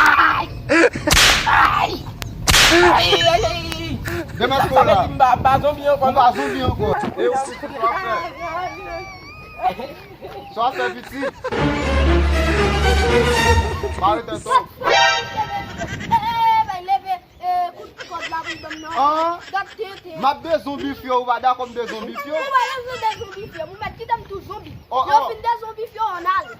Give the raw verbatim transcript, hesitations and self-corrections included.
Ay! Ay! Ay! Ay! Ay! Demen sa vle di m pa, m pa zonbi ankò, non? M pa zonbi ankò. E ou ki kote w ap fè? Sa w ap fè, pitit? Pa rete tou. Leve, leve, leve, kout kòd la pou m nan. An? Gad tenten. M ap dezonbifye w, ou pa dakò m dezonbifye w? Ou pa bezwen dezonbifye m, ou mèt kite m tou zonbi. Oh, oh. Lè w fin dezonbifye w, ann ale.